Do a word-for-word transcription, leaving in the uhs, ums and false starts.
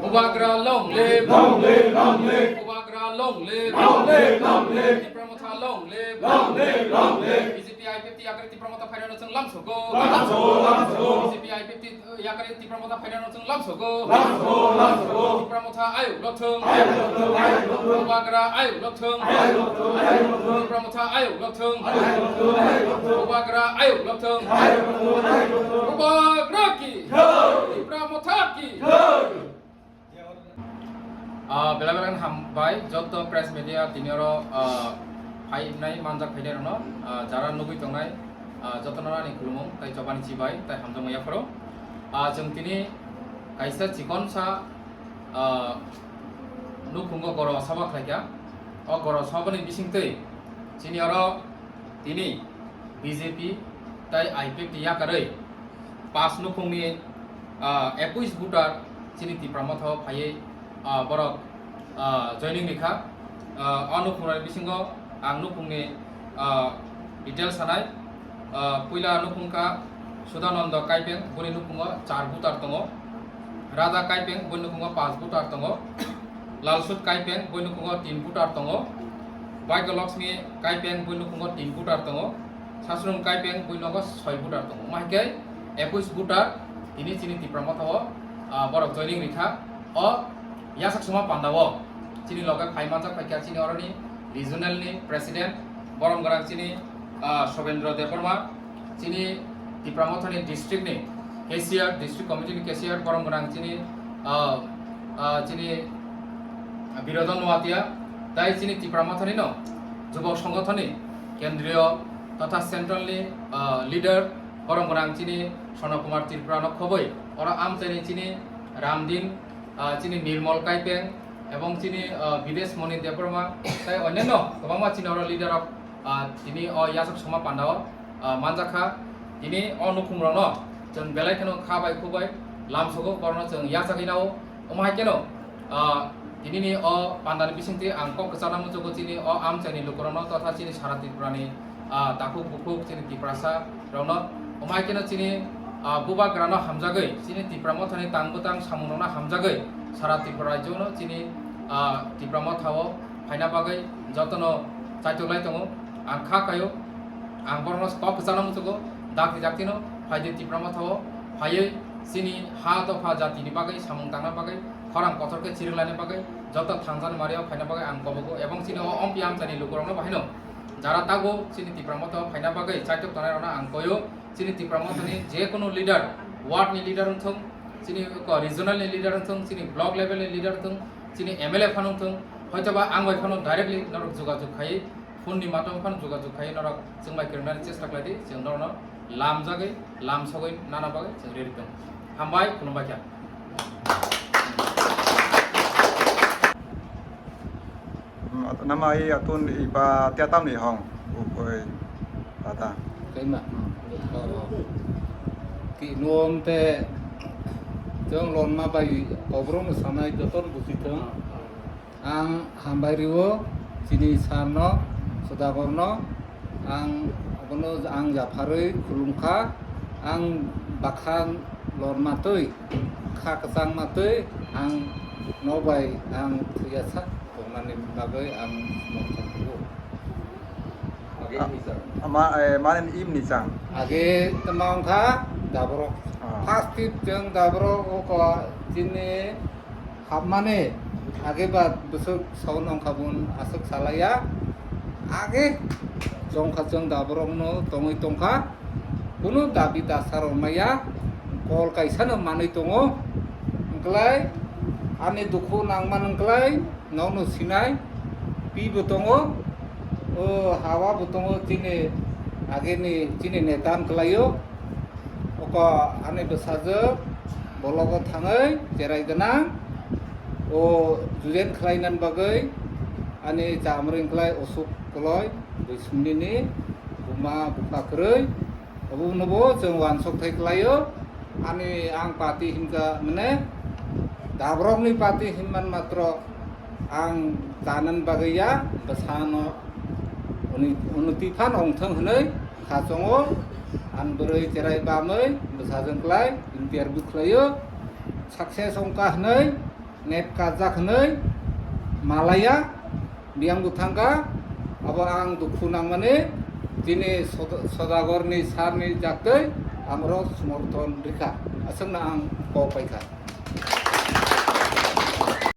Bubagra long live! Long live, long live! Bubagra long live! Long live, long live! Tipra Motha long live! Long live, long live! B J P I P F T yakarwi Tipra Motha phainano chwng lamsogo. Lamsogo, lamsogo! B J P I P F T yakarwi Tipra Motha phainano chwng lamsogo. Lamsogo, lamsogo! Tipra Motha ayuk lokthwng. Ayuk lokthwng, ayuk lokthwng! Bubagra ayuk lokthwng. Ayuk lokthwng, ayuk lokthwng! Tipra Motha ayuk lokthwng. Ayuk lokthwng, ayuk lokthwng! Bubagra ayuk lokthwng. Ayuk lokthwng, ayuk lokthwng! Bubagra ki! Jai! Tipra Motha ki! Jai! Ah, belai belai hambai joto press media tini oro, ah, phainai manjak phainai rokno, ah, jara nugwi tongnai, ah, jotono ani khulumung tai chobani chibai tai hamjakma yapharo. Ah, chwng tini kaisa chikonsa, ah, nukhungo goro sabha khlaikha. O goro sabhani bisingtwi chini oro tini B J P tai I P F T yakarwi pas nukhungni, ah, ekuis voter chini Tipra Motha o phaiwi, ah, borok, ah, joining rikha. Ah, o nukhungrokni bisingo ang nukhungni, ah, details sanai. Ah, puila nukhung kha Sudananda Kaipeng, boni nukhungo char voter tongo. Raja Kaipeng, boni nukhungo pas voter tongo. Lalsut Kaipeng, boni nukhungo tin voter tongo. Bhagya Lakshmi Kaipeng, boni nukhungo tin voter tongo. Sasrung Kaipeng, boni nukhungo soi voter tongo. Omo hai khe ekuis voter tini chini Tipra Motha o, ah, borok joining rikha. O yasak suma panda o chini loge phai manjak phaikha chini oroni regional ni president, borom gwnang chini, ah, Sobendra Debbarma. Chini Tipra Mothani district ni cashier, district committee ni cashier, borom gwnang chini, ah, ah, chini Birodon Noatia, tai chini Tipra Mothani no Jubok Songothon ni kendriyo totha central ni, ah, leader, borom gwnang chini Sono Kumar Tripura no khoboi, oro amchaini chini Ramdin, ah, chini Nirmol Kaipeng, ebong chini, ah, Bidesh Moni Debbarma, tai onyanno kwbangma chini oro leader rok, ah, tini o yasok soma panda o, ah, manjakha. Tini o nukhung rokno chwng belai kheno kha bai khu bai lamsogo, borokno chwng yachagwi nao. Omo hai kheno, ah, tinini o pandani bisingtwi ang kok kwchana muchugo chini o amchaini lukurokno totha chini sara Tripurani, ah, takhuk bukhuk chini Tiprasa rokno. Omo hai kheno chini, ah, bubagrano hamjagwi, chini Tipra Mothani tang bwtang samungrokno hamjagwi sara Tripura rajyono chini, ah, Tipra Mothao phaina bagwi jotono chaitoklai tongo. Ang kha kaio, ang borokno kok kwchana muchugo, dakti daktino phaidi Tipra Mothao phaiwi chini ha dopha jatini bagwi samung tangna bagwi khorang kotor khe chiriklaina bagwi joto thangjani mario phaina bagwi ang kobogo, ebong chini o ompi amchaini lukurokno bahino jara tago chini Tipra Mothao phaina bagwi chaitok tongnai rokno ang koio. Chini Tipra Mothani je kono leader, ward ni leader wngthung, chini ko regional ni leader wngthung, chini block level ni leader wngthung, chini M L A phano wngthung, hoitoba ang bai phano directly norok jogajog khai, phone ni madhyome phano jogajog khai norok chwng bai kwrwngnani chesta khlai di, chwng norokno lamjagwi, lamsogwi nana bagwi chwng ready tong. Hambai, khulumbai kha. Hmm, at-, nama i atun iba tiatam ni hong, ukoi, tata. Kaima. Hmm. Ki nuam te jong lon ma bai kobrong sanai joton busi thong. Ang hambai riwo, chini sarno, Sudagorno, ang abono ang japharwi khulumkha, ang bakha lorma twi, kha kwchangma twi, ang nobai ang thwiya sak tongnani bagwi ang mokthok rwo. Age Ah, ni chang. Ma, eh, mane im ni chang. Age tama wngkha daborok. Ah. First tip chwng daborok oko chini hapmani age ba bwswk saui wngkha bun aswk salaiya. Age chongkha chwng daborokno tongwi tongkha. Kunu dabi dasa rw maya. Kol kaisa no manwi tongo. Wngklai ani dukhu nangman wngklai. Nokno sinai, pi bo tongo. O hawa bo tongo, chini ageni, chini neta wngkhlaio. Oko ani bwsajwk bologo thangwi cherai gwnang. O jujen khlainani bagwi ani chamring khlai osuk koloi, bwswngni ni buma bupha kwrwi. Obo no bo chwng wansok thai khlaio. Ani ang party hinkha mane dabrokni party hinman matro ang chanan bagwi ya, bwsano uni-, unnoti phan ongthong hwnwi kha chongo. Ang bwrwi cherai bamwi bwsajwng klai interview khlaio. Success ongkha hwnwi Net kajak hwnwi malaya, biyang bo thangkha, abo ang dukhu nangmani, tini Soda-, Sodagorni sarni jaktwi ang oro somorthon rikha, aswkno ang kok paikha.